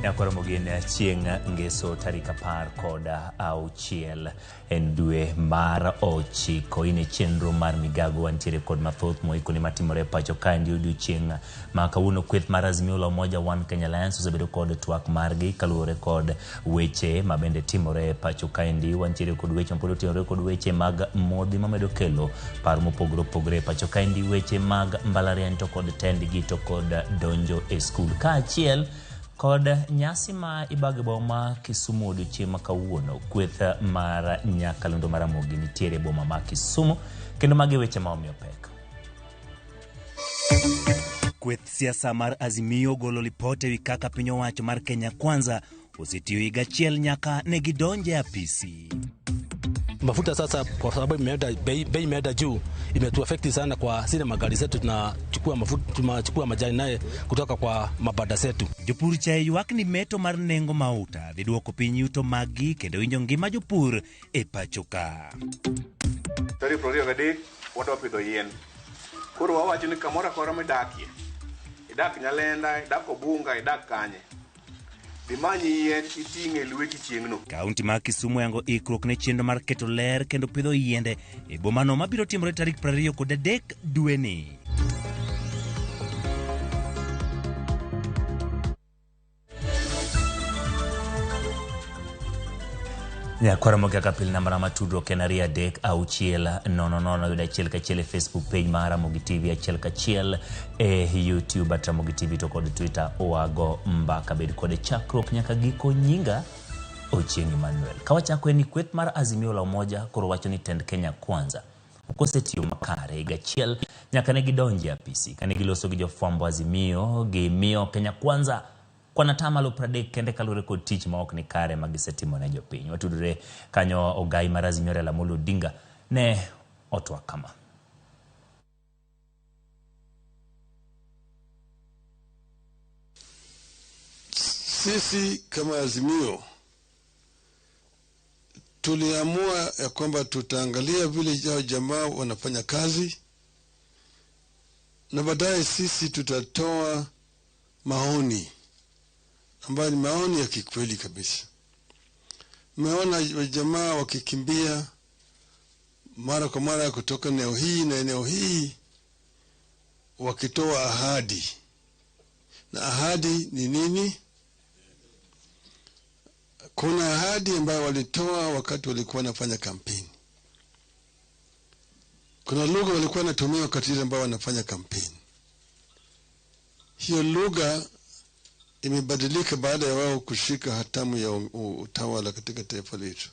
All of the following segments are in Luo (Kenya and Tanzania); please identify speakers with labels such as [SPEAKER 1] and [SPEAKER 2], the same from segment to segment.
[SPEAKER 1] Nyakoromo gin chieng' ngeso tarik 16 en dwe mar 9. In e chenro mar migago wantiere kod mathoth moikoni matimore e pacho kaendi odiochieng' ma kawuono. Kweth mar Azimio la Umoja One Kenya Alliance osebedo kod twak margi kaluwore kod weche mabende timore e pacho kaendi. Wantiere kod weche mapod otenore kod weche mag modhi mamedo kelo paro mopogore opogore e pacho kaendi, weche mag mbalariany to kod tendgi to kod donjo e skul kaachiel kod nyasi ma ibago e boma ma Kisumu odiochieng' ma kawuono. Kweth mar nyakalondo mar Ramogi nitiere e boma ma Kisumu kendo magi weche ma omiyo pek. Kweth siasa mar Azimio golo lipot ewi kaka piny owacho mar Kenya Kwanza osetiyo higa achiel nyaka ne gidonje e apisi.
[SPEAKER 2] Mafuta sasa kwa sababu imeenda bei imeenda juu, imetuaffect sana kwa zile magari zetu tunachukua mafuta, tunachukua majani naye kutoka kwa mabanda zetu.
[SPEAKER 1] Jopur chae ywak ni meto mar nengo mauta dhi duoko piny yuto maggi kendo hinyo ngima jopur e pacho ka.
[SPEAKER 3] Tarik 23 wadwa pidho yien. Koro wawacho ni kamoro amora midakie, idak Nyalenda, idak Obunga, idak kanye, dimany yien iting' e lweti chieng'no.
[SPEAKER 1] Kaunti ma Kisumu yango ikruok ne chenro mar keto ler kendo pidho yiende e bomano mabiro timore tarik 23 dweni. Nyakwara mogi kaka pile namba ma tudruok en 2 3 6 0 0 yudo achiel kachiel e Facebook page mar Ramogi TV, achiel kachiel e YouTube at Ramogi TV to kod Twitter wago mbaka. Bed kode chakruok nyaka giko. Nyinga Ochieng' Emmanuel. Kawachako en ni kweth mar Azimio la Umoja koro wacho ni tend Kenya Kwanza ok osetiyo makare higa achiel nyaka ne gidonje apisi. Kane giloso gi jofwambo Azimio gimiyo Kenya Kwanza kwan atamalo 30 kende kaluwore kod tich ma ok ni kare ma gisetimo ne jopiny. Watudore kanyo ogai mar Azimio Raila Amolo Odinga ne otwak kama.
[SPEAKER 4] Sisi kama Azimio tuliamua ya kwamba tutaangalia vile hao jamaa wanafanya kazi na baadaye sisi tutatoa maoni ambayo ni maoni ya kikweli kabisa. Mmeona jamaa wakikimbia mara kwa mara kutoka eneo hii na eneo hii wakitoa ahadi. Na ahadi ni nini? Kuna ahadi ambayo walitoa wakati walikuwa wanafanya kampeni. Kuna lugha walikuwa wanatumia wakati ile ambao wanafanya kampeni. Hiyo lugha imebadilika baada ya wao kushika hatamu ya utawala katika taifa letu.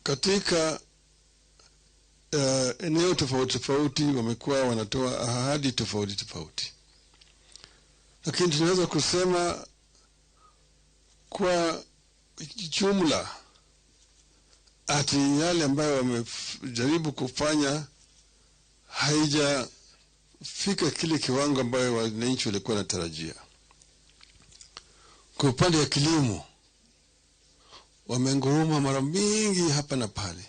[SPEAKER 4] Katika eneo tofauti tofauti wamekuwa wanatoa ahadi tofauti tofauti. Lakini tunaweza kusema kwa jumla ati yale ambayo wamejaribu kufanya haijafika kile kiwango ambayo wananchi walikuwa wanatarajia. Kwa upande wa kilimo wamenguruma mara mingi hapa na pale.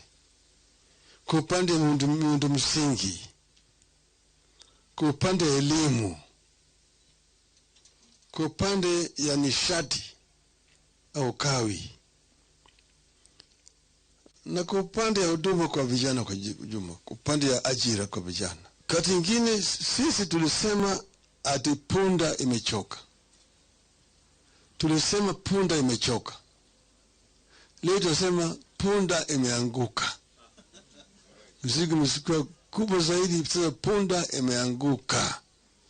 [SPEAKER 4] Kwa upande wa miundo msingi, kwa upande wa elimu, kwa upande ya nishati au kawi, na kwa upande ya huduma kwa vijana kwa jumla, kwa upande ya ajira kwa vijana. Kati ingine sisi tulisema ati punda imechoka. Tulisema punda imechoka. Leo tunasema punda imeanguka. Mzigo umekuwa kubwa zaidi, sasa punda imeanguka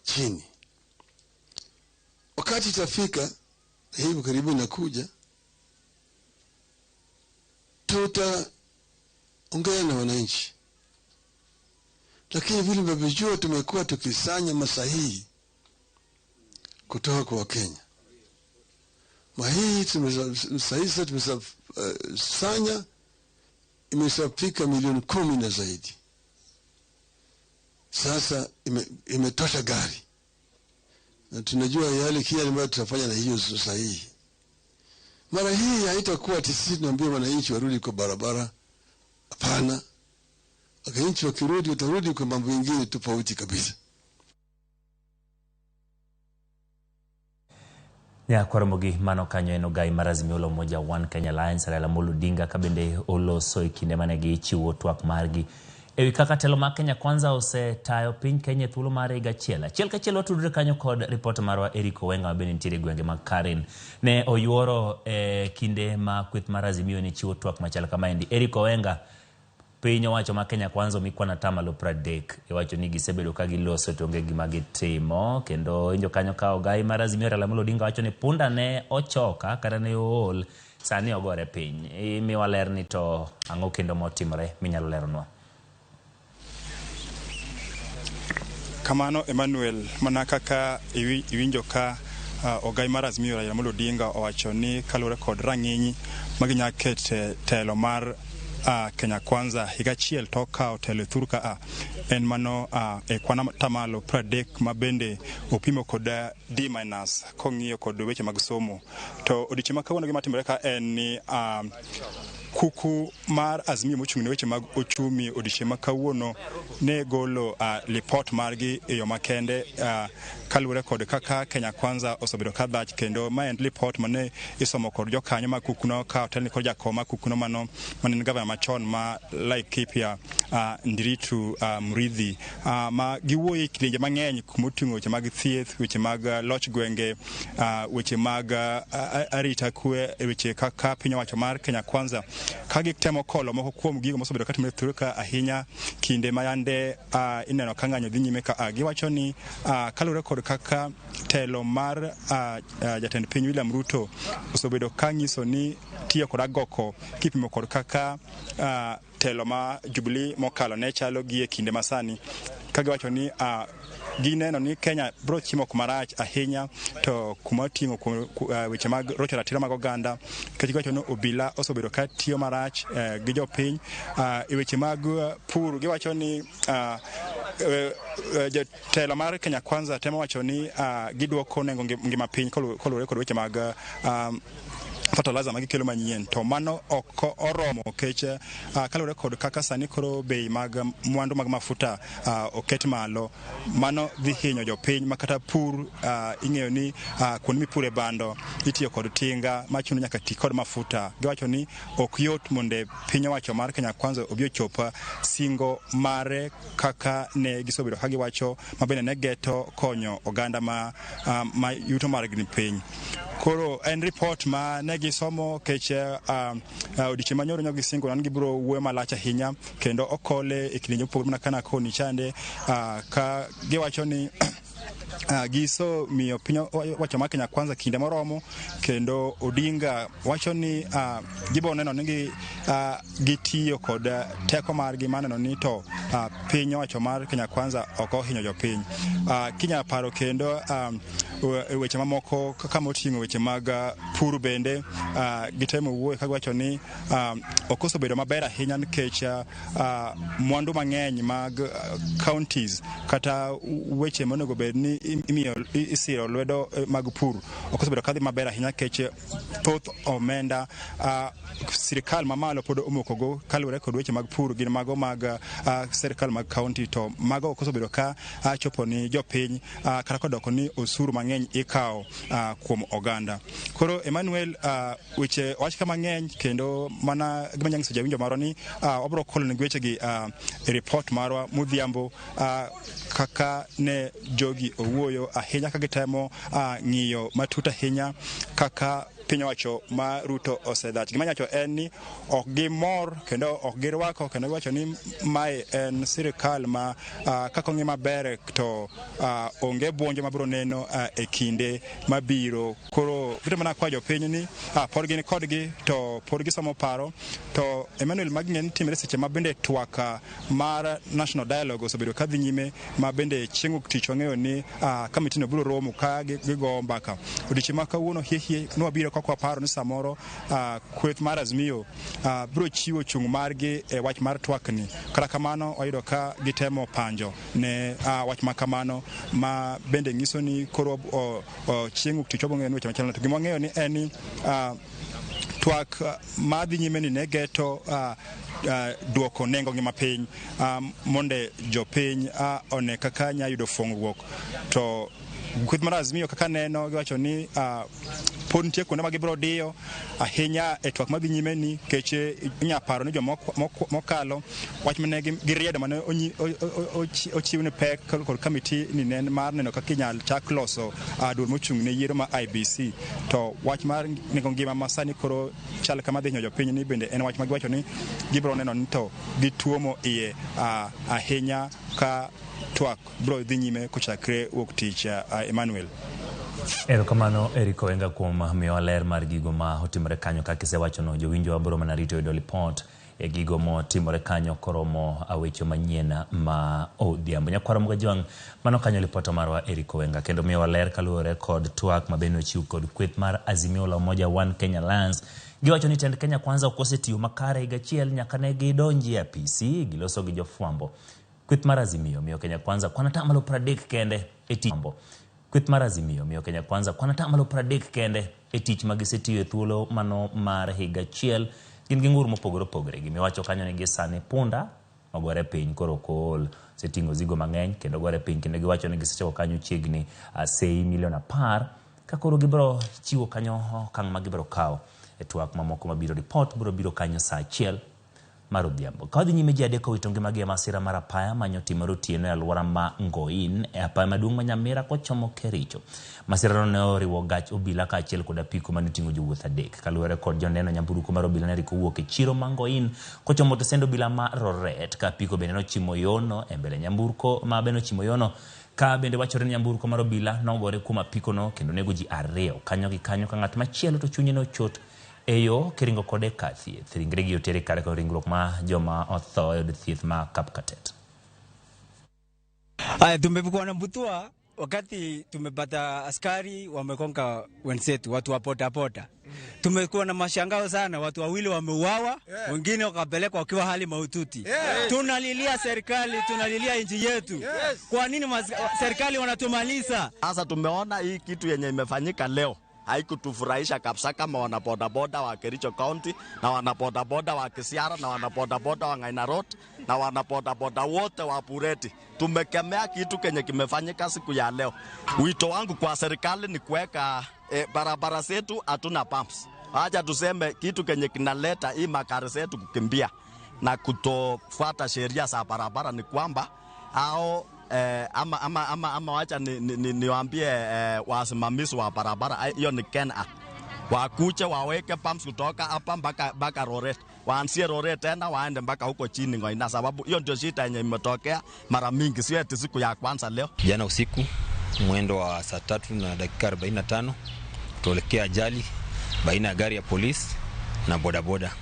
[SPEAKER 4] chini. Wakati itafika, hivi karibu inakuja, tutaongea na wananchi. Lakini vile mnavyojua tumekuwa tukisanya masahihi kutoka kwa Wakenya. Mahihi tumesanya imeshafika milioni 10 na zaidi. Sasa imetosha gari. Na tunajua yale kile ambayo tutafanya na hiyo sahihi. Mara hii haitakuwa sisi tunaambia wananchi warudi kwa barabara. Hapana. Wananchi wakirudi watarudi kwa mambo mengine tofauti kabisa.
[SPEAKER 1] Nyakwaromogi mano kanyo en ogai mar Azimio la Umoja One Kenya Alliance Raila Amolo Odinga ka bende oloso e kinde mane gichiwo twak margi ewi kaka telo mar Kenya Kwanza osetayo piny Kenya e thuolo mar higa achiel. Achiel kachiel watudore kanyo kod ripot marwa Eric Owenga ma bende nitiere e gwenge mag Karen. Ne oyuoro e kinde ma kweth mar Azimio ne chiwo twak machal kamaendi. Eric Owenga, piny owacho ma Kenya Kwanza omi kwan atamalo 30 iwacho ni gisebedo ka giloso to onge gima gitimo kendo winjo kanyo ka ogai mar Azimio Raila Amolo Odinga wacho ni punda ne ochoka kata ne ool sani ogore piny. Imiwa ler ni to ang'o kendo motimore minyalo leronwa?
[SPEAKER 5] Kamano Emmanuel, mana kaka iwinjo ka ogai mar Azimio Raila Amolo Odinga owacho ni kaluwore kod rang'iny ma ginya kete telo mar Kenya Kwanza higa achiel tok ka otelo e thur ka a en mano e kwan atamalo 30 ma bende opimo kod D minus kong'iyo kod weche mag somo. To odiochieng' ma kawuono gima timore ka en ni kuku mar Azimio mochung' ne weche mag ochumi odiochieng' ma kawuono ne golo lipot margi e yo makende kaluwore kod kaka Kenya Kwanza osebedo ka dhach, kendo ma en lipot mane isomo kod jokanyo mag kukuno ka otelni kod jakom mar kukuno mano mane en gavana machon ma Laikipia Ndiritu Muriithi ma giwuoyo e kidienje mang'eny kumoting'o weche mag thieth, weche mag loch gwenge, weche mag arita kwe, weche kaka piny owacho mar Kenya Kwanza ka gitemo kolo moko kuom gigo mosebedo katimore e thur ka ahinya kinde ma yande ineno ka ng'anyo dhi nyime ka giwacho ni kaluwore kod kaka telo mar jatend piny William Ruto osebedo ka nyiso ni tiyo kod agoko kipimo kod kaka telo ma Jubilee mokalo ne chalo gi e kinde masani, ka giwacho ni gineno ni Kenya biro chimo kuma rach ahinya to kuma oting'o weche mag rocho ratiro mag oganda, nikech giwacho ni obila osebedo ka tiyo marach gi jopiny. E weche mag pur giwacho ni jatelo mar Kenya Kwanza temo wacho ni giduoko nengo ngima piny koluwore kod weche mag fertilizer ma gikelo manyien, to mano ok oromo nikech kaluwore kod kaka sani koro bei mag mwandu mag mafuta oket malo, mano dhi hinyo jopiny ma kata pur ing'eyo ni kuonde mipure bando itiyo kod tinga machuno nyaka ti kod mafuta. Giwacho ni ok yot mondo piny owacho mar Kenya Kwanza obi ochop singo mare kaka ne gisebedo ka giwacho ma bende ne geto konyo oganda ma yuto margi ni piny. Koro en report ma ne gisomo kech odiochieng' manyoro nyo gisingo ni gibiro wuoyo malach ahinya kendo okole e kidienje mopogore mana kana koni chande ka giwacho ni giso miyo piny owacho mar Kenya Kwanza kinde moromo, kendo Odinga wacho ni gibo neno ni gitiyo kod teko margi mar neno ni to piny owacho mar Kenya Kwanza ok ohinyo jopiny. Kinya paro kendo weche mamoko kaka moting'o weche mag pur bende gitemo wuoyo ka giwacho ni ok osebedo maber ahinya nikech mwandu mang'eny mag counties kata weche monego bed ni imiyo isiro lwedo mag pur ok osebedo kadhi maber ahinya nikech thoth omenda sirikal mamalo pod omokogo kaluwore kod weche mag pur gin mago mag sirikal mag county, to mago ok osebedo ka chopo ni jopiny kata kodoko ni osuru mang'eny ikawo kuom oganda. Koro Emmanuel, weche wach ka mang'eny kendo mana gima nyalo nyiso jawinjo marwa ni wabiro kolo ne wechegi e report marwa modhiambo kaka ne jogi owuoyo ahinya ka gitemo ng'iyo matut ahinya kaka piny owacho ma Ruto osedhach. Gima nyacho en ni ok gimor kendo ok girwako kendo giwacho ni mae en sirikal ma kaka ong'i maber to onge buonjo mabiro neno e kinde mabiro. Koro gitemo mana kwayo jopiny ni pod gin kodgi to pod gisomo paro. To Emmanuel, magi ng'e ni timre seche ma bende twak mar National Dialogue osebedo kadhi nyime ma bende chieng' wuok tich wang'eyo ni kamiti no biro romo ka gigo mbaka. Odiochieng' ma kawuono hie nwabiro kaka waparo ni samoro kweth mar Azimio biro chiwo chung' margi e wach mar twakni. Kata kamano wayudo ka gitemo panjo ne wach ma kamano ma bende nyiso ni koro chieng' wuok tich wabiro ng'eyo ni weche machalo. To gima wang'eyo ni en ni twak madhi nyime ni ne geto duoko nengo ngima piny mondo jopiny one kaka nya yudo fong'ruok, to Kweth mar Azimio kaka neno giwacho ni pod nitie kuonde ma gibiro diyo ahinya e twak madhi nyime ni kech inya paro ni joma mokalo wach mane giriedo mane ochiw ne pek kod kamiti ni ne mar neno kaka inyal chak loso duol mochung' ne yiero ma IBC to wach mar nengo ngima ma sani koro chal kama dhi hinyo jopiny ni bende en wach ma giwacho ni gibiro neno ni to gituomo iye ahinya ka twak biro dhi nyime kochakre wuok tich. Emmanuel.
[SPEAKER 1] Erokamano Eric Oenga kuom miyowa ler mar gigo ma otimore kanyo. Kaka isewachono, jowinjo wabiro mana rito yudo lipot e gigo motimore kanyo koromo weche manyien ma odhiambo. Nyakwar Mugajwang', mano kanyo lipota marwa Eric Oenga kendo miyowa ler kaluwore kod twak ma bende ochiw kod kweth mar Azimio la Umoja One Kenya Alliance. Giwacho ni tend Kenya Kwanza ok osetiyo makare higa achiel nyaka ne gidonji e apisi giloso gi jofwambo. Kweth mar Azimio miyo Kenya Kwanza kwan 30% kende e tich. Kweth mar Azimio miyo Kenya Kwanza kwan 30% kende e tich ma gisetiyo e thuolo mano mar higa achiel. Gin gi ng'ur mopogore opogore. Gimiwacho kanyo ni gisani punda ogore piny koro ok ool. Oseting'o zigo mang'eny kendo ogore piny kendo giwacho ni gisechoko kanyo chiegni sei milion 10 ka koro gibiro chiwo kanyo okang' ma gibiro kawo e twak mamoko mabiro. Ripot biro biro kanyo saa 1 mar odhiambo. Ka wadhi nyime, ji 3 owito ngimagi e masira mar apaya manyo timore otieno e alwora ma Ngoin e apaya maduong' ma Nyamira kochomo Kericho. Masirano ne oriwo gach obila kaachiel kod apiko mane oting'o jowuoth 3. Kaluwore kod joneno, nyamburko mar obila ne rik owuok e chiro ma Ngoin kochomo tesend obila ma Roret, ka apiko bende nochimo yono e mbele nyamburko ma bende ochimo yono. Ka bende wachore ni nyamburko mar obila nogore kuom apikono kendo nego ji 2 kanyo gi kanyo, ka ng'at machielo to chunye ne ochot e yo kiringo kode kar thieth. Ringregi oter e kar kano ringruok ma joma otho e od thieth ma Kapkatet.
[SPEAKER 6] Aya, tumekuwa na mbutua wakati tumepata askari wamekonga wenzetu watu wa boda boda. Tumekuwa na mashangao sana, watu wawili wameuawa, wengine wakapelekwa wakiwa hali mahututi. Tunalilia serikali, tunalilia nchi yetu. Kwa nini serikali wanatumaliza?
[SPEAKER 7] Sasa tumeona hii kitu yenye imefanyika leo haikutufurahisha kabisa kama wanabodaboda wa Kericho County na wanabodaboda wa Kisiara na wanabodaboda wa Ngaina Road na wanabodaboda wote wa Bureti. Tumekemea kitu kenye kimefanyika siku ya leo. Wito wangu kwa serikali ni kuweka barabara zetu hatuna pumps. Acha tuseme kitu kenye kinaleta hii magari zetu kukimbia na kutofuata sheria za barabara ni kwamba au ama wacha niwaambie wasimamizi wa barabara, hiyo ni KENHA, wakuje waweke pumps kutoka hapa mpaka Roret, waanzie Roret tena waende mpaka huko chini Ngoina, sababu hiyo ndio shida yenye imetokea mara mingi, sio eti siku ya kwanza leo.
[SPEAKER 8] Jana usiku mwendo wa saa 3:45 tuelekea ajali baina ya gari ya polisi na bodaboda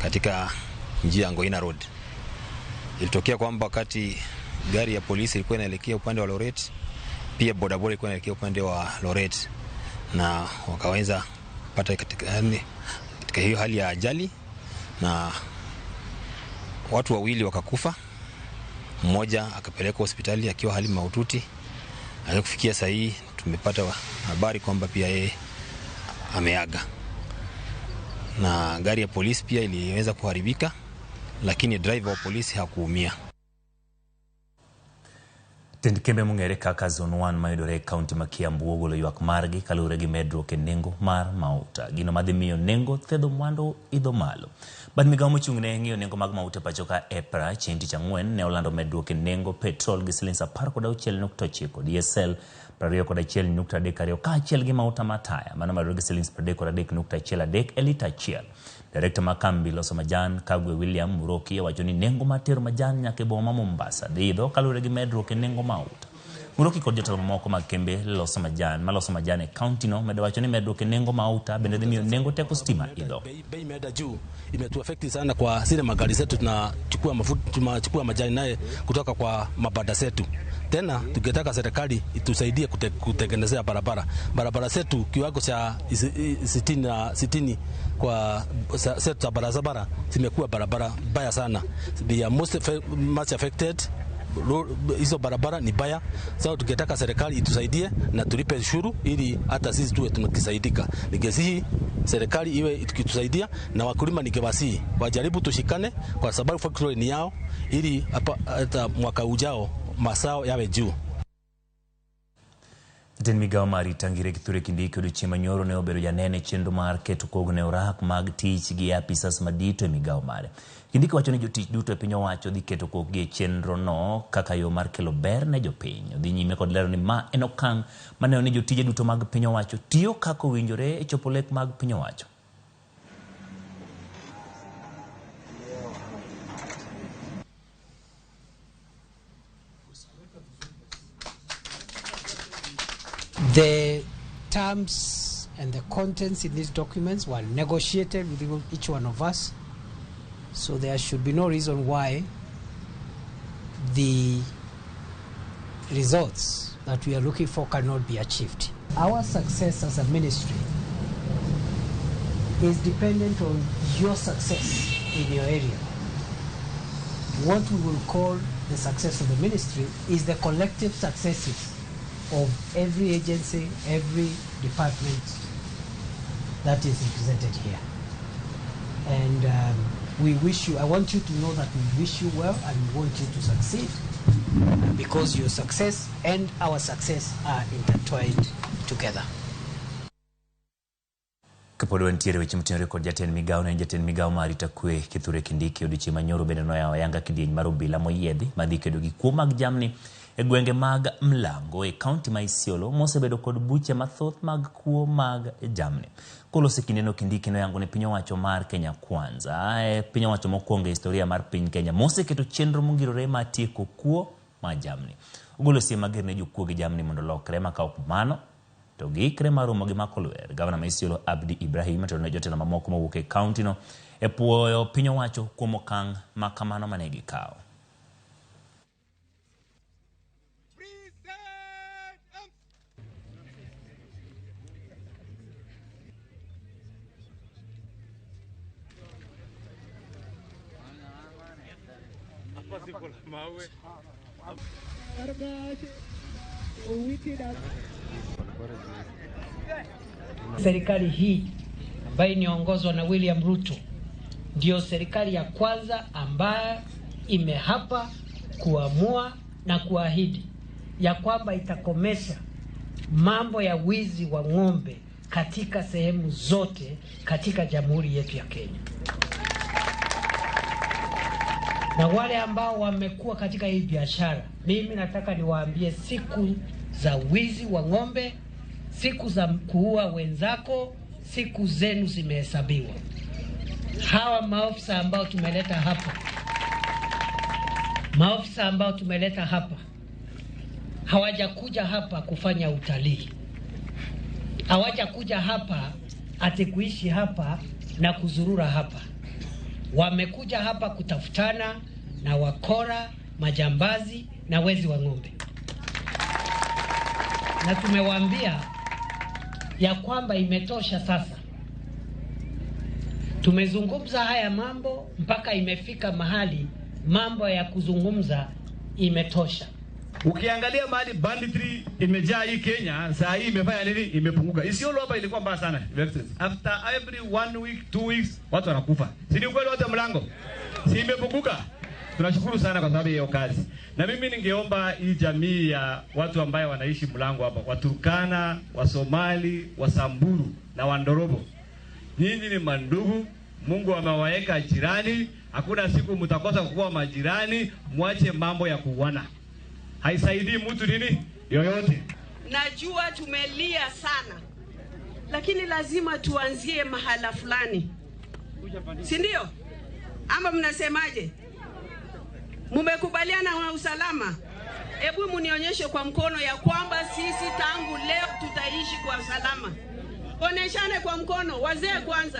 [SPEAKER 8] katika njia ya Ngoina Road. Ilitokea kwamba wakati gari ya polisi ilikuwa inaelekea upande wa Loret, pia bodaboda ilikuwa inaelekea upande wa Loret, na wakaweza kupata katika hiyo hali ya ajali, na watu wawili wakakufa, mmoja akapelekwa hospitali akiwa hali mahututi. Na kufikia saa hii tumepata habari kwamba pia yeye ameaga. Na gari ya polisi pia iliweza kuharibika, lakini driver wa polisi hakuumia.
[SPEAKER 1] Tend kembe mong'ere kaka Zone 1 mayudore e kaunti ma Kiambu ogolo ywak margi kaluwore gi medruok e nengo mar mauta. Gino madhi miyo nengo thedho mwandu idho malo. Bad migawo mochung' ne ng'iyo nengo mag mauta e pacho ka EPRA chieng' tich ang'wen ne olando medruok e nengo petrol gi silings 16.9, diesel 21.32 kaachiel gi mauta mar taya mano medore gi silings 33.13 e lita achiel. Direkta mar kambi loso majan Kagwe William Muroki owacho ni nengo mar tero majan nyaka e boma ma Mombasa dhi idho kaluwore gi medruok e nengo mauta. Muroki kod jotelo mamoko mag kembe loso majan maloso majan e kaunti no medo wacho ni medruok e nengo mauta bende dhi miyo nengo teko stima idho.
[SPEAKER 2] Bei imeenda juu, imetuaffect sana kwa zile magari zetu tunachukua mafuta, tunachukua majani naye kutoka kwa mabanda zetu. Tena tungetaka serikali itusaidie kutengenezea barabara zetu kiwango cha 60 kwa zetu za barabara zimekuwa barabara mbaya sana. They are most much affected. Hizo barabara ni baya. Sasa tungetaka serikali itusaidie na tulipe ushuru ili hata sisi tuwe tunakisaidika. Ningesihi serikali iwe ikitusaidia, na wakulima ningewasihi wajaribu tushikane, kwa sababu factory ni yao, ili hata mwaka ujao masao yawe juu.
[SPEAKER 1] Jatend migawo mar arita ngire Kithure Kindiki odiochieng' manyoro ne obedo janeno e chenro mar keto kogno e orak mag tich gi apisas madito e migawo mare. Kindiki wacho ni jotich duto e piny owacho dhi keto kokgi e chenro no kaka yo mar kelo ber ne jopiny. Odhi nyime kod lero ni ma en okang' maneno ni jotije duto mag piny owacho tiyo kaka owinjore e chopo lek mag piny owacho.
[SPEAKER 9] The terms and the contents in these documents were negotiated with each one of us, so there should be no reason why the results that we are looking for cannot be achieved. Our success as a ministry is dependent on your success in your area. What we will call the success of the ministry is the collective successes of every agency, every department that is represented here. And we wish you, I want you to know that we wish you well and we want you to succeed, because your success and our success are intertwined together.
[SPEAKER 1] Kapod wantiere weche motenore kod jatend migawo ne en jatend migawo mar arita kwe Kithure Kindiki odiochieng' manyoro bende noyawo ayanga kidieny mar obila moyiedhi madhi kedo gi kuo mag jamni e gwenge mag Mlango e kaunti ma Isiolo mosebedo kod buche mathoth mag kuo mag jamni. Koloso e kindeno Kindiki noyango ne piny owacho mar Kenya Kwanza e piny owacho mokwongo e historia mar piny Kenya moseketo chenro mongirore mar tieko kuo mar jamni. Ogolo siem mager ne jokuo gi jamni mondo olokre ma ka ok mano to giikre mar romo gi mako lwer. Gavana ma Isiolo Abdi Ibrahim to ne jotelo mamoko mowuok e kaunti no e puoyo piny owacho kuom okang' ma kamano mane gikawo.
[SPEAKER 9] Serikali hii ambayo inaongozwa na William Ruto ndio serikali ya kwanza ambayo imehapa kuamua na kuahidi ya kwamba itakomesha mambo ya wizi wa ng'ombe katika sehemu zote katika jamhuri yetu ya Kenya. Na wale ambao wamekuwa katika hii biashara, mimi nataka niwaambie, siku za wizi wa ng'ombe, siku za kuua wenzako, siku zenu zimehesabiwa. Hawa maofisa ambao tumeleta hapa, maofisa ambao tumeleta hapa hawajakuja hapa kufanya utalii, hawajakuja hapa ati kuishi hapa na kuzurura hapa. Wamekuja hapa kutafutana na wakora, majambazi na wezi wa ng'ombe. Na tumewaambia ya kwamba imetosha sasa. Tumezungumza haya mambo mpaka imefika mahali mambo ya kuzungumza imetosha.
[SPEAKER 10] Ukiangalia mahali banditry imejaa hii Kenya, saa hii imefanya nini? Imepunguka. Isiolo hapa ilikuwa mbaya sana. After every 1 week, 2 weeks watu wanakufa. Si ni ukweli watu wa Mlango? Si imepunguka? Tunashukuru sana kwa sababu hiyo kazi. Na mimi ningeomba hii jamii ya watu ambaye wanaishi Mlango hapa, Waturkana, Wasomali, Wasamburu na Wandorobo. Nyinyi ni mandugu, Mungu amewaeka jirani, hakuna siku mtakosa kuwa majirani, mwache mambo ya kuuana. Haisaidii mtu nini yoyote.
[SPEAKER 11] Najua tumelia sana, lakini lazima tuanzie mahala fulani, si ndio? Ama mnasemaje? Mumekubaliana na usalama? Hebu munionyeshe kwa mkono ya kwamba sisi tangu leo tutaishi kwa usalama. Onyeshane kwa mkono, wazee kwanza.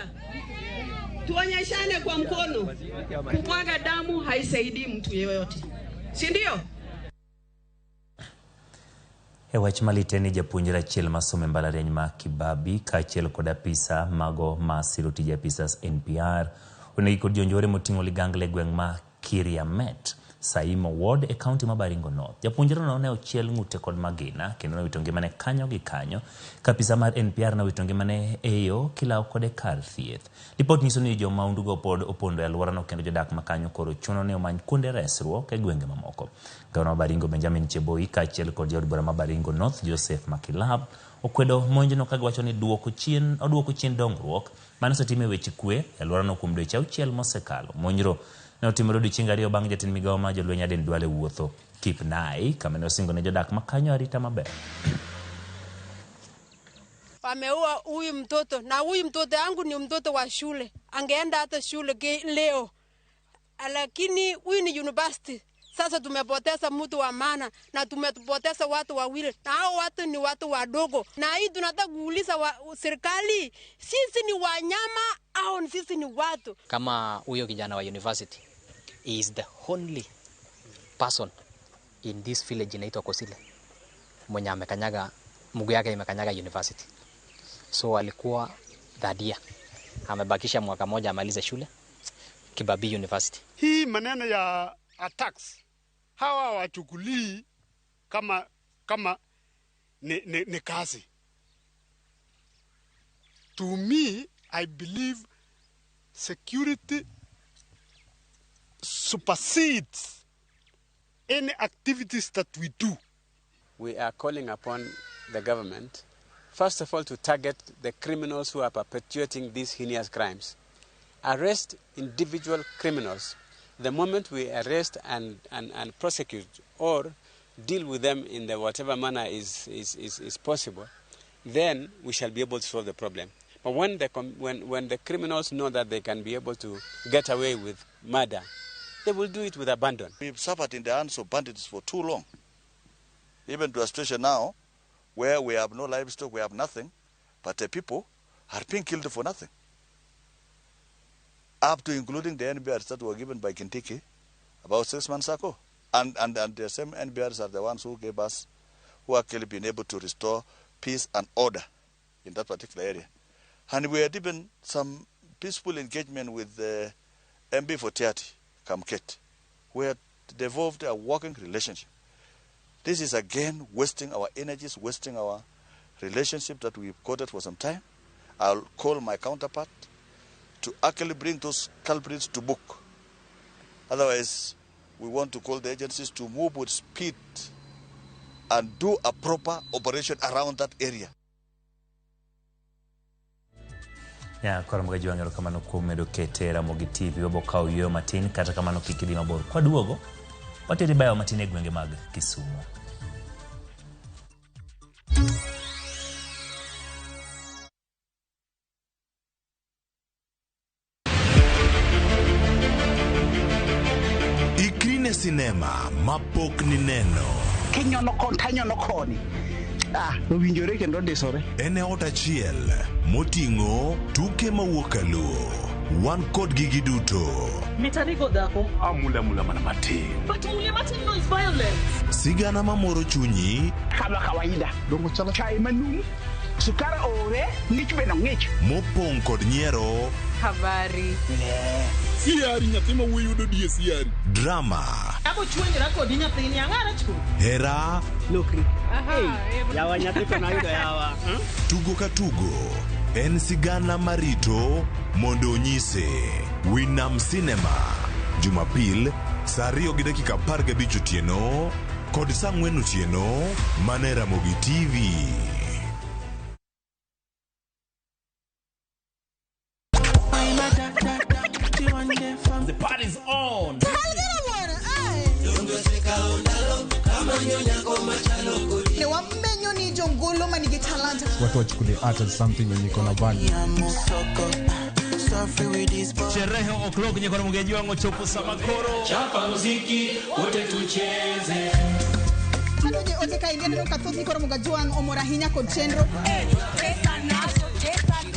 [SPEAKER 11] Tuonyeshane kwa mkono. Kumwaga damu haisaidii mtu yeyote, si ndio?
[SPEAKER 1] E wach malit en ni japuonjre achiel masomo e mbalariany ma Kibabi kaachiel kod apisa mago ma siro tije apisas NPR onegi kod jonjore moting'o ligangla e gweng' ma Kiriamet. Saimo Ward e kaunti ma Baringo North. Japuonjreno ne ochiel ng'ute kod magina kendo nowito ngimane kanyo gi kanyo. Ka apisa mar NPR nowito ngimane e yo kilawo kode kar thieth. Lipot nyiso ni jomaundugo pod opondo e alworano kendo jodak ma kanyo koro chuno ni omany kuonde resruok e gwenge mamoko. Gavana ma Baringo Benjamin Cheboi kaachiel kod jaod bura ma Baringo North Joseph Makilab okwedo monjno ka giwacho ni duoko chien, oduoko chien dongruok mane osetim e weche kwe e alworano kuom dweche auchiel mosekalo. Monjno ne otimore odiechienge ariyo bang' jatend migawo mar jolweny Aden Duale wuotho Kipnai kama ne osingo ne jodak ma kanyo arita maber.
[SPEAKER 12] Wameua huyu mtoto na huyu mtoto yangu ni mtoto wa shule, angeenda hata shule leo, lakini huyu ni university. Sasa tumepoteza mtu wa maana na tumepoteza watu wawili, na hao watu ni watu wadogo. Na hii tunataka kuuliza serikali, sisi ni wanyama au sisi ni watu?
[SPEAKER 13] Kama huyo kijana wa university is the only person in this village inaitwa Kosile mwenye amekanyaga mguu yake imekanyaga university. So alikuwa third year, amebakisha mwaka moja amalize shule Kibabii University.
[SPEAKER 14] Hii maneno ya attacks hawa wachukulii kama ni kazi. To me, I believe security supersedes any activities that we do.
[SPEAKER 15] We are calling upon the government, first of all, to target the criminals who are perpetuating these heinous crimes. Arrest individual criminals. The moment we arrest and prosecute or deal with them in the whatever manner is possible, then we shall be able to solve the problem. But when the criminals know that they can be able to get away with murder, they will do it with abandon.
[SPEAKER 16] We've suffered in the hands of bandits for too long. Even to a situation now where we have no livestock, we have nothing, but the people are being killed for nothing. Up to including the NBRs that were given by Kindiki about 6 months ago. And the same NBRs are the ones who gave us, who actually been able to restore peace and order in that particular area. And we had even some peaceful engagement with the MB for Tiaty, Kamket. We had developed a working relationship. This is again wasting our energies, wasting our relationship that we've quoted for some time. I'll call my counterpart to actually bring those culprits to book. Otherwise, we want to call the agencies to move with speed and do a proper operation around that area.
[SPEAKER 1] Ya, koro mga jiwang' erokamano kuom medo kete Ramogi TV wabo kawo yueyo matin kata kamano kik idhi mabor. Kwaduogo, wateri bayo matin e gwenge mag Kisumu.
[SPEAKER 17] Ikrine sinema mapok ni neno.
[SPEAKER 18] Kinyono kon tanyono koni. Ah, owinjore kendo ndisore.
[SPEAKER 17] En e ot achiel moting'o tuke mawuok kaluo. Wan kod gigi duto.
[SPEAKER 19] Mitanigo dhako.
[SPEAKER 17] Amula mula mana matin.
[SPEAKER 19] But mule matin no is violence.
[SPEAKER 17] Sigana mamoro chunyi.
[SPEAKER 18] Kama kawaida. Dongo chala. Chai manumu. Sukara ore, ng'ich be nong'ich.
[SPEAKER 17] Mopong' kod nyiero.
[SPEAKER 19] Habari.
[SPEAKER 20] Siari nyathi ma wuoyi yudo die siari.
[SPEAKER 17] Drama.
[SPEAKER 19] Abo chwenyra kodi nyathini ang'ara chwo.
[SPEAKER 17] Hera.
[SPEAKER 18] Lokri. Yawa nyathi to nayudo yawa.
[SPEAKER 17] Tugo ka tugo en sigana marito mondo onyise. Winam Cinema. Jumapil saa 2:15 otieno kod saa 4 otieno mane Ramogi TV.
[SPEAKER 21] The party's on.
[SPEAKER 22] Watu wachukulie art as something yenye iko na value.
[SPEAKER 1] Sherehe o'clock nyekoro mugeji wangu chopo samakoro.
[SPEAKER 21] Chapa muziki wote tucheze.
[SPEAKER 23] Adoje ote ka india neno kathoth nyikoro mugajuang omor ahinya kod chenro.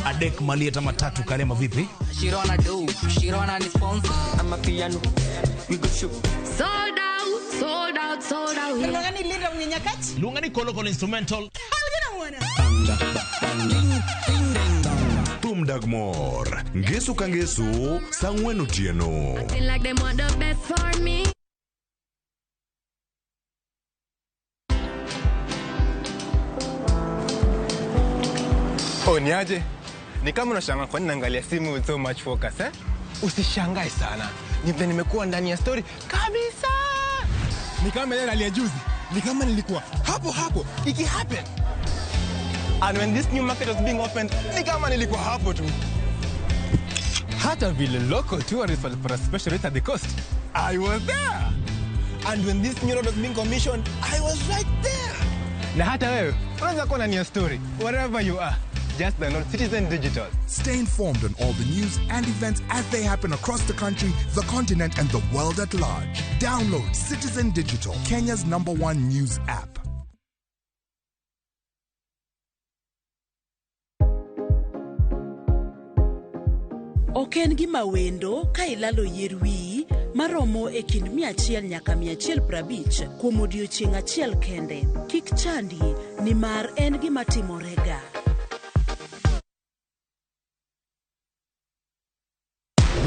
[SPEAKER 21] Adek malieta matatu kalema vipi?
[SPEAKER 24] Shirona do, Shirona ni sponsor. I'm a piano. We go shoot.
[SPEAKER 25] Sold out, sold out, sold out.
[SPEAKER 23] Luonga ni Linda Mnyenyakach.
[SPEAKER 21] Luonga ni Kolo Kolo instrumental.
[SPEAKER 17] Thum dag mor. Ngeso ka ngeso, saa 4 otieno.
[SPEAKER 25] Acting like them want the best for me.
[SPEAKER 3] Oh, ni aje? Ni kama unashangaa kwa nini naangalia simu with so much focus, eh? Usishangae sana. Ni vile nimekuwa ndani ya story kabisa. Ni kama ile ya juzi. Ni kama nilikuwa hapo hapo iki happen. And when this new market was being opened, ni kama nilikuwa hapo tu. Hata vile local tourists walipata special rate at the coast, I was there. And when this new road was being commissioned, I was right there. Na hata wewe, unaweza kuwa ndani ya story wherever you are. Just download Citizen Digital.
[SPEAKER 4] Stay informed on all the news and events as they happen across the country, the continent, and the world at large. Download Citizen Digital, Kenya's #1 news app.
[SPEAKER 5] Ok en gima wendo ka ilalo yier wiyi maromo e kind 100 nyaka 150 kuom odiechieng' achiel kende. Kik chandi nimar en gima timorega.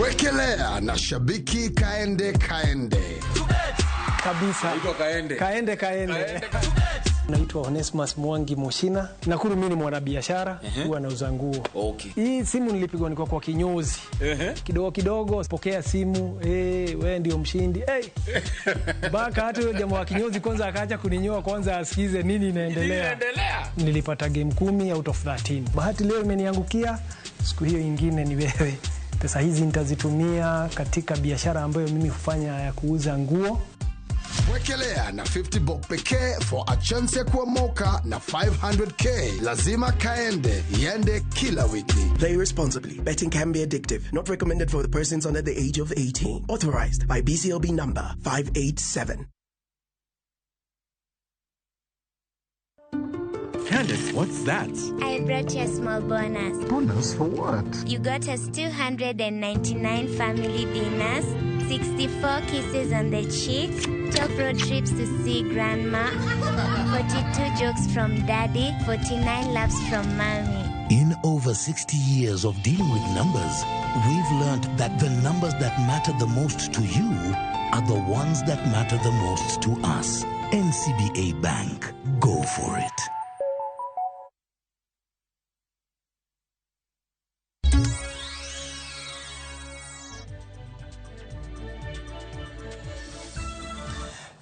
[SPEAKER 6] Wekelea na shabiki kaende kaende.
[SPEAKER 7] Kabisa.
[SPEAKER 26] Kaende.
[SPEAKER 7] Kaende kaende. Naitwa Onesmus Mwangi Moshina. Nakuru mimi ni mwanabiashara, huwa nauza nguo.
[SPEAKER 26] Okay.
[SPEAKER 7] Hii simu nilipigwa nilikuwa kwa kinyozi. Kidogo kidogo pokea simu, wewe ndio mshindi. Baka hata yule jamaa wa kinyozi kwanza akaacha kuninyoa kwanza asikize nini inaendelea. Nilipata game 10 out of 13. Bahati leo imeniangukia, siku hiyo ingine ni wewe. Pesa hizi nitazitumia katika biashara ambayo mimi hufanya ya kuuza nguo.
[SPEAKER 6] Wekelea na 50 bob pekee for a chance ya kuomoka na 500k. Lazima kaende, iende kila wiki.
[SPEAKER 27] Play responsibly. Betting can be addictive. Not recommended for the persons under the age of 18. Authorized by BCLB number 587.
[SPEAKER 28] Candice, what's that?
[SPEAKER 29] I brought you a small bonus.
[SPEAKER 28] Bonus for what?
[SPEAKER 29] You got us 299 family dinners, 64 kisses on the cheek, 12 road trips to see grandma, 42 jokes from daddy, 49 laughs from mommy.
[SPEAKER 30] In over 60 years of dealing with numbers, we've learned that the numbers that matter the most to you are the ones that matter the most to us. NCBA Bank. Go for it.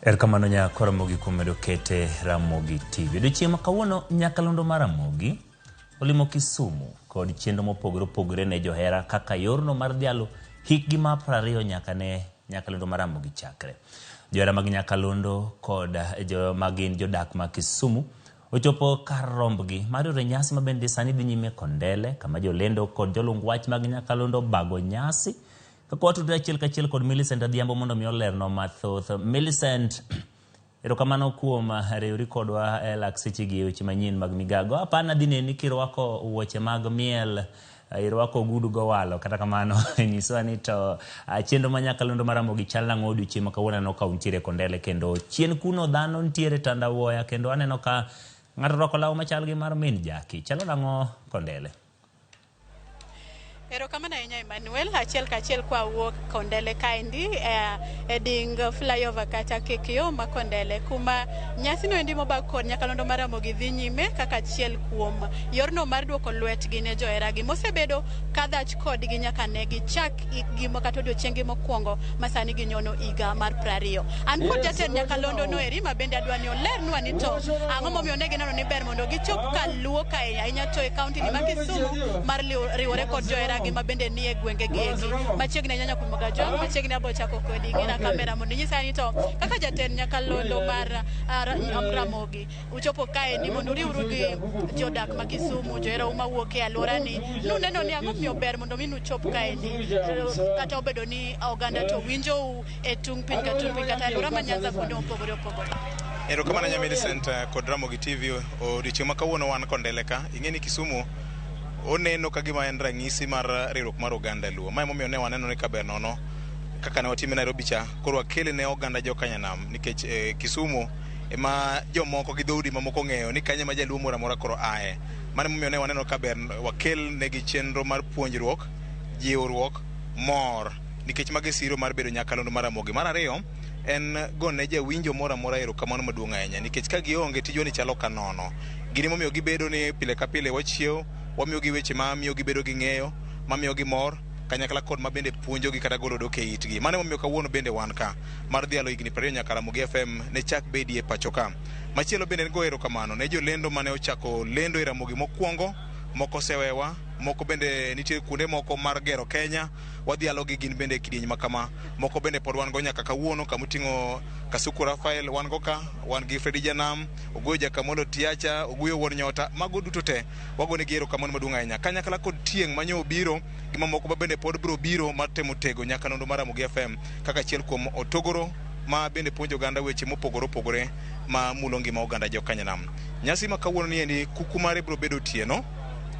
[SPEAKER 1] Erokamano nyako Ramogi kuom medo kete Ramogi TV. Odiochieng' ma kawuono nyakalondo mar Ramogi olimo Kisumu kod chenro mopogore opogore ne johera kaka yorno mar dhialo hikgi mar 20 nyaka ne nyakalondo mar Ramogi chakre. Johera mag nyakalondo kod magin jodak ma Kisumu ochopo kar rombgi mar yore nyasi ma bende sani dhi nyime Kondele kama jolendo kod jolung wach mag nyakalondo bago nyasi. Kaka watudore achiel kachiel kod Millicent Adhiambo mondo mi olerno mathoth. Millicent, erokamano kuom riwri kodwa e lak sechegi e weche manyien mag migago. Apana dhi neni kirwako wuoche mag miel, irwako ogudu gowalo. Kata kamano nyiswa ni to chenro ma nyakalondo mar Ramogi chal nang'o odiochieng' ma kawuono aneno ka untiere Kondele kendo chien kuno dhano ntiere tandawuoya kendo aneno ka ng'ato orwako law machal gi mar min Jaki. Chalo nang'o Kondele?
[SPEAKER 31] Erokamano ahinya Emmanuel, achiel kachiel kwa wuok Kondele kaendi e ding flyover kata kekyo ma Kondele kuma nyasi no endi mobag kod nyakalondo mar Ramogi dhi nyime kaka achiel kuom yorno mar duoko lwetgi ne joheragi mosebedo kadhach kodgi nyaka ne gichak ikgi kata odiochieng'gi mokwongo ma sani ginyono higa mar 20. An kod jatend nyakalondo no eri ma bende adwa ni olernwa ni to ang'o momiyo ne gineno ni ber mondo gichop kaluo kae ahinya to e kaunti ni ma Kisumu mar riwore kod johera ma bende nie gwenge gi eki machiegni ahinya kuom Gajwang' machiegni abo chako kodi gi na kamera mondo inyisa ni to kaka jatend nyakalondo mar Ramogi uchopo kae ni mondo uriwru gi jodak ma Kisumu johera mawuok e alwora ni nuneno ni ang'o miyo ber mondo mi nuchop kae ni kata obedo ni oganda to winjou e tung' piny ka tung' piny kata alwora ma Nyanza kuonde mopogore opogore.
[SPEAKER 32] Erokamano nya Millicent kod Ramogi TV. Odiochieng' ma kawuono wan Kondele ka. Ing'e ni Kisumu oneno ka gima en ranyisi mar riwruok mar oganda Luo. Mae momiyo ne waneno ni kaber nono kaka ne watime Nairobi cha, koro wakele ne oganda jokanyanam nikech Kisumu ema jomoko gi dhoudi mamoko ong'eyo ni kanyo ema jaluo moro amora koro aye. Mano momiyo ne waneno kaber wakel negi chenro mar puonjruok, jiwruok, mor nikech magi siro mar bedo nyakalondo mar Ramogi. Mar ariyo en gone jawinjo moro amora erokamano maduong' ahinya nikech ka gionge tijwa ni chalo ka nono. Gini momiyo gibedo ni pile ka pile wachiew Wamiyogi weche ma miyo gibedo gi ng'eyo, mamiyogi mor, kanyakla kod ma bende puonjogi kata golo dok e itgi. Mano emomiyo kawuono bende wan ka mar dhialo higni 20 nyaka Ramogi FM ne chak bedie pacho ka. Machielo bende en goyo erokamano ne jolendo mane ochako lendo e Ramogi mokwongo, moko osewewa, moko bende nitie kuonde moko mar gero Kenya, wadhialo gi gin bende e kidieny ma kama, moko bende pod wan go nyaka kawuono kamoting'o Kasuku Rafael wan go ka, wan gi Fredi Janam, Oguyo Jakamolo Tiacha, Oguyo Wuon Nyota, mago duto te wagonegi erokamano maduong' ahinya. Kanyakla kod tieng' manyo obiro gi mamoko ma bende pod biro biro mar temo tego nyakalondo mar Ramogi FM kaka achiel kuom otogoro ma bende puonjo oganda weche mopogore opogore ma mulo ngima oganda jokanyanam. Nyasi ma kawuono ni endi kuku mare biro bedo otieno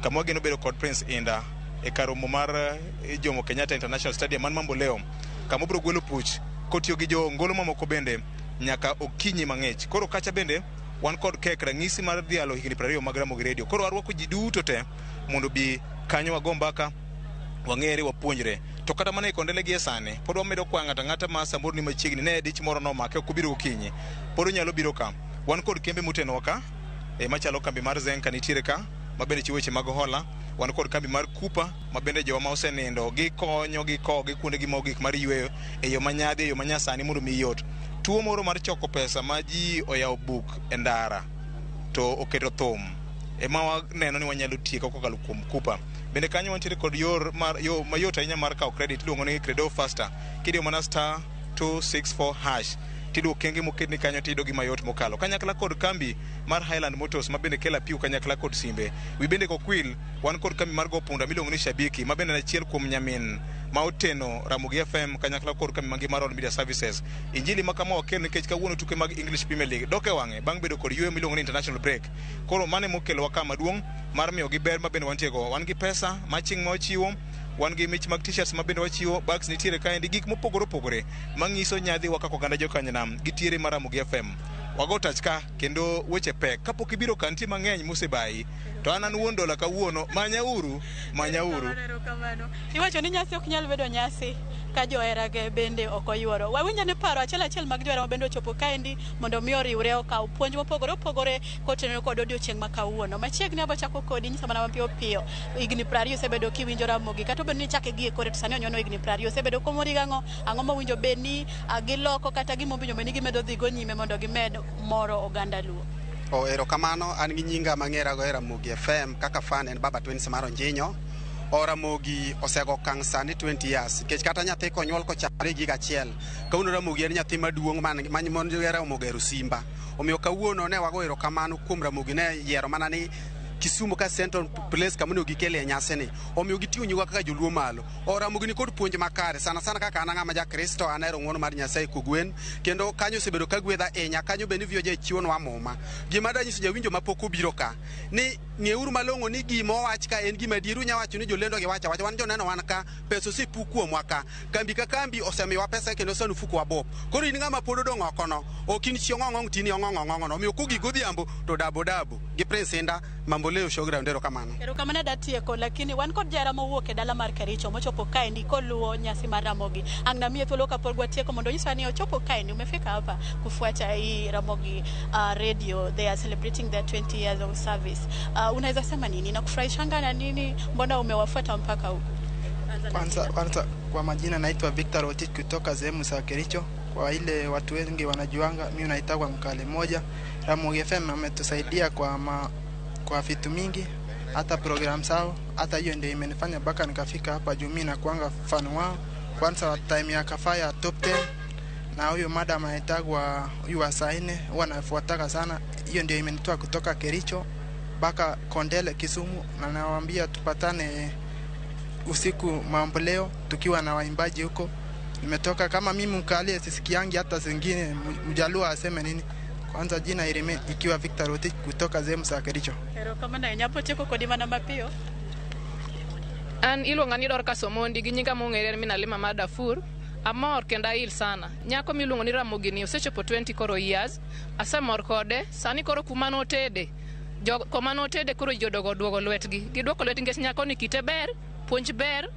[SPEAKER 32] kama wageno bedo kod Prince Indah e kar romo mar Jomo Kenyatta International Stadium man Mamboleo kama obiro gwelo puch kotiyo gi jo ngolo mamoko bende nyaka okinyi mang'ich. Koro kacha bende wan kod kek ranyisi mar dhialo higni 20 mag Ramogi Radio. Koro arwako ji duto te mondo bi kanyo wago mbaka, wang'ere, wapuonjre. To kata mana e Kondele gie sani pod wamedo kwayo ng'ato ang'ata ma samoro ni machiegni ne dich moro nomake ok obiro gokinyi, pod onyalo biro ka. Wan kod kembe motenowa ka machalo kambi mar Zenka nitiere ka ma bende chiwo weche mag hola. Wan kod kambi mar Kupa ma bende jowa ma osenindo gikonyo gikowo gi kuondegi mogik mar yweyo e yo manyadhi, e yo manyasani mondo mi yot. Tuo moro mar choko pesa ma ji oyawo buk e ndara to oketo thum ema waneno ni wanyalo tieko kokalo kuom Kupa. Bende kanyo wantiere kod yor mar yo mayot ahinya mar kawo credit iluongo ni Credo Faster. Kidiyo mana star 264 hash tiyudo okenge moketni kanyo tiyudo gi mayot mokalo. Kanyakla kod kambi mar Highland Motors ma bende kelo apiyo kanyakla kod simbe. Wi bende kokwil wan kod kambi mar go punda miluongo ni Shabiki ma bende en achiel kuom nyamin ma oteno Ramogi FM kanyakla kod kambi mangima mar All Media Services. Injili ma kama wakel nikech kawuono tuke mag English Premier League dok e wang'e bang' bedo kod yweyo miluongo ni international break. Koro mano emokelowa ka maduong' mar miyogi ber ma bende wantie go. Wan gi pesa ma chieng' ma wachiwo, wan gi mich mag t-shirts ma bende wachiwo, bags nitiere kaendi, gik mopogore opogore mang'iso nyadhiwa kaka oganda jokanyanam gitiere mar Ramogi FM. Wago tach ka kendo weche pek. Kapok ibiro ka nitie mang'eny mosebayi. To an wuon dola kawuono, manyauru, manyauru.
[SPEAKER 31] Erokamano. Iwacho ni nyasi ok nyal bedo nyasi ka joherage bende ok oyuoro. Wawinjo ni paro achiel achiel mag johera ma bende ochopo kaendi mondo mi oriwre okaw puonj mopogore opogore kotenore kod odiochieng' ma kawuono. Machiegni abo chako kodi nyisa mana mapiyo piyo. Higni 20 osebedo kiwinjo Ramogi kata obedo ni ichake gi e kore to sani onyono higni 20 osebedo komori gang'o? Ang'o mowinjo bed ni giloko kata gimowinjo bed ni gimedo dhigo nyime mondo gimed moro oganda Luo?
[SPEAKER 2] O erokamano, an gi nyinga mang'era go e Ramogi FM kaka fan en Baba Twins mar Onjinyo. O Ramogi osego okang' sani 20 years nikech kata nyathi konyuol kochakore gi higa achiel, kawuono Ramogi en nyathi maduong' man Ramogi ohero Simba. Omiyo kawuono ne wago erokamano kuom Ramogi ne yiero mana ni Kisumu ka central place kama onego gikelie nyasi ni. Omiyo giting'o nyingwa kaka joluo malo. O Ramogi ni kod puonj makare sana sana kaka an ng'ama ja Kristo an ahero ng'uono mar Nyasaye kogwen kendo kanyo osebedo ka gwedha ahinya kanyo bende VOJ chiwonwa muma. Gima danyiso jawinjo mapok obiro ka ni ng'euru malong'o ni gima owach ka en gima adier. Unya wacho ni jolendo gi wacho awacha, wan joneno wan ka, pesa osepuk kuomwa ka, kambi ka kambi osemiyowa pesa kendo sani ofuko wa bup. Koro in ng'ama pod odong' oko no, ok in chi ong'ong' tini ong'ong' ong'ong' no. Omiyo kogik godhiambo to dabo dabo gi Prince Indah Mamboleo Showground. Erokamano.
[SPEAKER 31] Erokamano adatieko, lakini wan kod jahera mowuok e dala mar Kericho mochopo kaendi koluwo nyasi mar Ramogi. Ang' namiye thuolo kapok watieko mondo onyiswa ni ochopo kaendi, umefika hapa kufuata hii Ramogi radio. They are celebrating their 20 years of service. Unaweza sema nini? Nakufurahishanga na nini? Mbona umewafuata mpaka huku?
[SPEAKER 8] Kwanza kwa majina naitwa Victor Rotich kutoka sehemu za Kericho. Kwa ile watu wengi wanajuanga, mimi naitwa Mkale moja. Ramogi FM ametusaidia kwa vitu mingi, hata program zao, hata hiyo ndio imenifanya mpaka nikafika hapa juu mimi nakuanga fan wao. Kwanza time ya Kafaya top 10 na huyo madam anaitagwa huyu wa saa 4 huwa nafuataka sana. Hiyo ndio imenitoa kutoka Kericho mpaka Kondele Kisumu, na nawaambia tupatane usiku Mamboleo tukiwa na waimbaji huko. Nimetoka kama mimi mkalie sisikiangi hata zingine mjaluo aseme nini. Kwanza jina irime ikiwa Victor Rotich kutoka sehemu za Kericho.
[SPEAKER 31] Erokamano ahinya apotieko kodi mana mapiyo.
[SPEAKER 9] An iluonga ni Dorcas Omondi gi nyinga mong'ere en Minalima mar Darfur. Amor kendo ail sana. Nyako miluongo ni Ramogi ni osechopo 20 koro years. Asemor kode. Sani koro kuma notede. Koma notede koro jodogo duogo lwetgi. Giduoko lwetgi nikech nyako ni kite ber, puonj ber.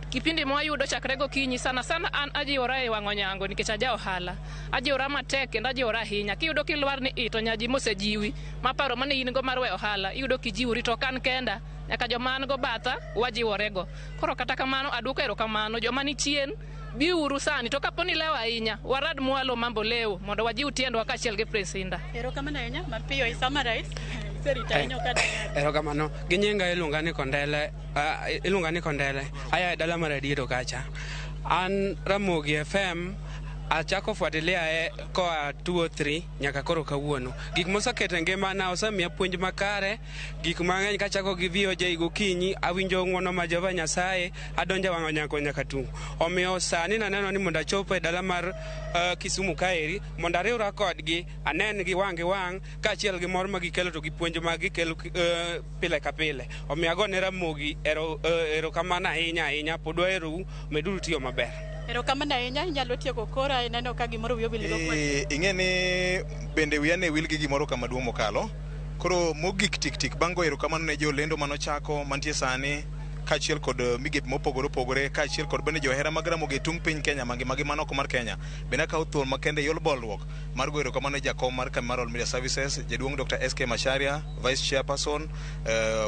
[SPEAKER 9] Kipindi mwayudo chakre gokinyi sana sana an ajiwora e wang'o nyango nikech aja ohala. Ajiwora matek kendo ajiwora ahinya. Kiyudo kilwar ni ito nyaji mosejiwi maparo mane in go mar weyo ohala, iyudo kijiwori to ok an kenda. Nyaka joma an go batha wajiworego. Koro kata kamano aduoko erokamano joma ni chien biuru sani to kapo ni lewo ahinya warad mwalo mambo lewo mondo wajiw tiendwa kaachiel gi Prince Indah.
[SPEAKER 31] Erokamano ahinya mapiyo isummarize. Iserito ahinya okada.
[SPEAKER 10] Erokamano. Gi nyinga iluonga ni Kondele, iluonga ni Kondele. Aya e dala mar Adiero kacha. An Ramogi FM achako fuatilia e koa 203 nyaka koro kawuono. Gik moseketo e ngimana osemiya puonj makare, gik mang'eny kachako gi VOJ gokinyi, awinjo ng'wono ma Jehova Nyasaye, adonjo wang'o nyako nyaka tung'. Omiyo sani naneno ni mondo achop e dala mar Kisumu kaeri, mondo ariwra kodgi, anen gi wang' gi wang', kaachiel gi mor ma gikelo to gi puonj ma gikelo pile ka pile. Omiyo agone Ramogi erokamano ahinya ahinya, pod waherou, meduru tiyo maber.
[SPEAKER 31] Erokamano ahinya, inyalo tieko kora ineno ka gimoro wiyi owil go kwani.
[SPEAKER 32] Ing'e ni bende wiya ne wil gi gimoro kama duong' mokalo. Koro mogik tik tik bang' goyo erokamano ne jolendo manochako mantie sani kaachiel kod migepe mopogore opogore kaachiel kod bende johera mag Ramogi e tung' piny Kenya mangima gi mano oko mar Kenya. Bende akawo thuolo makende yor bolruok mar goyo erokamano ne jakom mar kambi mar All Media Services jaduong' Dr. SK Macharia, Vice Chairperson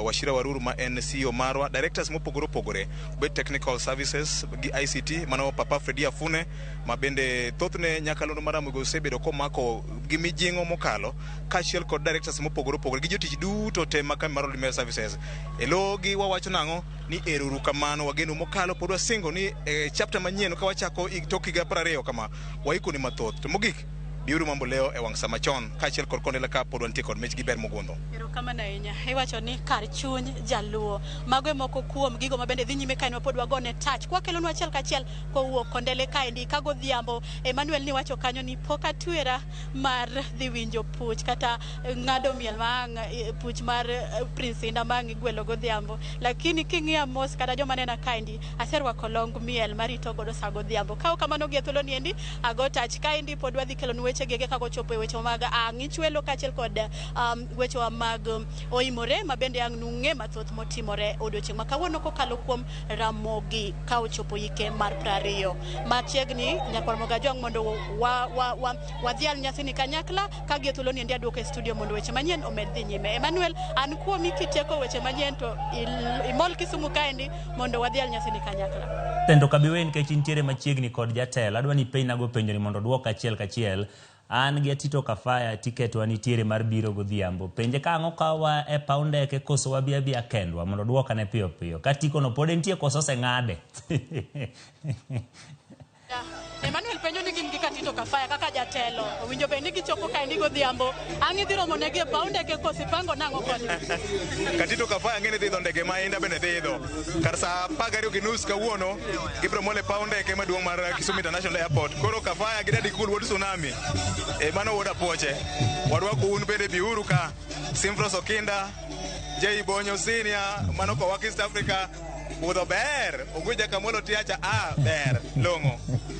[SPEAKER 32] Wachira Waruru ma en CEO marwa, directors mopogore opogore, obed Technical Services gi ICT mano Papa Freddy Afune ma bende thothne nyakalondo mar Ramogi osebedo komako gi mijing'o mokalo kaachiel kod directors mopogore opogore gi jotich duto te ma kambi mar All Media Services. E logi wawacho nang'o ni eruru kamano wageno mokalo pod wasingo ni chapter manyien ka wachako tok higa 20 kama waikoni mathoth. To mogik biuru mambo leo e wang' sama chon kaachiel kod Kondele ka pod wantie kod mich gi ber mogundho.
[SPEAKER 31] Erokamano ahinya. Iwacho ni kar chuny jaluo. Mago e moko kuom gigo ma bende dhi nyime kaendi ma pod wagone tach. Kwakelonu achiel kachiel kowuok Kondele kaendi ka godhiambo. Emmanuel ni wacho kanyo ni pok atwera mar dhi winjo puch kata ng'ado miel ma ang' puch mar Prince Indah ma ang' igwelo godhiambo. Lakini king'iya mos kata joma nena kaendi aserwako long miel marito godo sa godhiambo. Ka ok kamano gi e thuolo ni endi ago tach kaendi pod wadhi kelonu weche gege kaka ochopo e weche mag ang' ichwelo kaachiel kod wechewa mag oimore ma bende ang' nung'e mathoth motimore odiochieng' ma kawuono kokalo kuom Ramogi ka ochopo hike mar 20. Machiegni nyakwar Mogajwang' mondo wadhial nyasini kanyakla ka gi e thuolo ni endi aduoko e studio mondo weche manyien omed dhi nyime. Emmanuel, an kuomi kitieko weche manyien to imol Kisumu kaendi mondo wadhial nyasini kanyakla.
[SPEAKER 1] Tendo kabiwe nikech intiere machiegni kod jatelo, adwa ni ipenjnago penjoni mondo oduok achiel kachiel. An gi Atito Kafaya tiket wa nitiere mar biro godhiambo. Penje ka ang'o kawa e paw ndeke koso wabi abiya kendwa mondo oduokane piyo piyo. Ka tikono pod entie koso oseng'ade.
[SPEAKER 31] Emmanuel penjo ni gin gi Katito Kafaya kaka jatelo. Owinjo bed ni gichopo kaendi godhiambo. Ang' idhi romo negi e paw ndeke koso ipango nang'o kodgi?
[SPEAKER 32] Katito Kafaya ng'e ni dhi idho ndege ma Indah bende dhi idho. Kar saa 12:30 kawuono gibiro mol e paw ndeke maduong' mar Kisumu International Airport. Koro Kafaya gi Daddy Cool wuod Tsunami. Mano wuod Apuoche. Warwako un bende biuru ka. Simfros Okinda, Jay Bonyo Senior, mano kowak East Africa. Budho ber, Oguja Kamolo Tiacha, ber, long'o.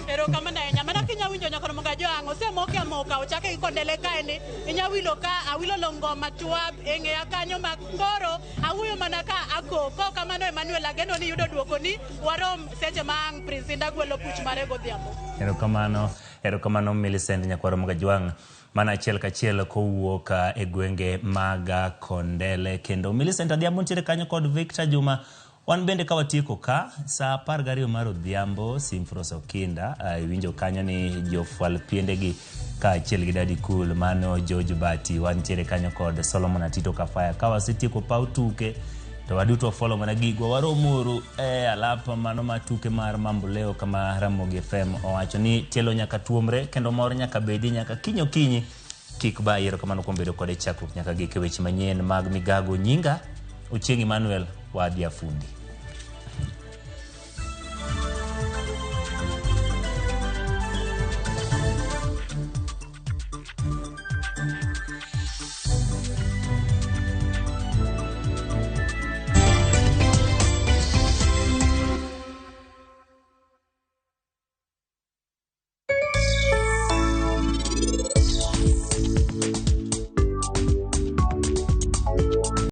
[SPEAKER 31] Erokamano ahinya. Mana kinya winjo nyakwar Mogajwang' osemoke amoka ochake gi Kondele kaendi. Inya wilo ka awilo longoma twab e ng'eya kanyo ma koro awuoyo mana ka ako. Kok kamano Emmanuel ageno ni yudo duoko ni warom seche ma ang' Prince Indah gwelo puch mare godhiambo.
[SPEAKER 1] Erokamano, erokamano Millicent nyakwar Mogajwang'. Mana achiel kachiel kowuok e gwenge mag Kondele. Kendo Millicent Adhiambo nitiere kanyo kod Victor Juma. Wan bende ka watieko ka saa 12 mar odhiambo Simfros Okinda iwinjo kanyo ni jofwal piendegi kaachiel gi Daddy Cool mano George Bati wantiere kanyo kod Solomon Atito Kafaya. Ka wasetieko paw tuke to waduto wafollow mana gigwa waromuru e alap mano ma tuke mar Mambo Leo kama Ramogi FM owacho ni tielo nyaka tuomre kendo mor nyaka bedi nyaka kiny okinyi kik ba yiero kamano kuom bedo kode chakruok nyaka gik e weche manyien mag migago. Nyinga Ochieng' Emmanuel Wadi Afundi.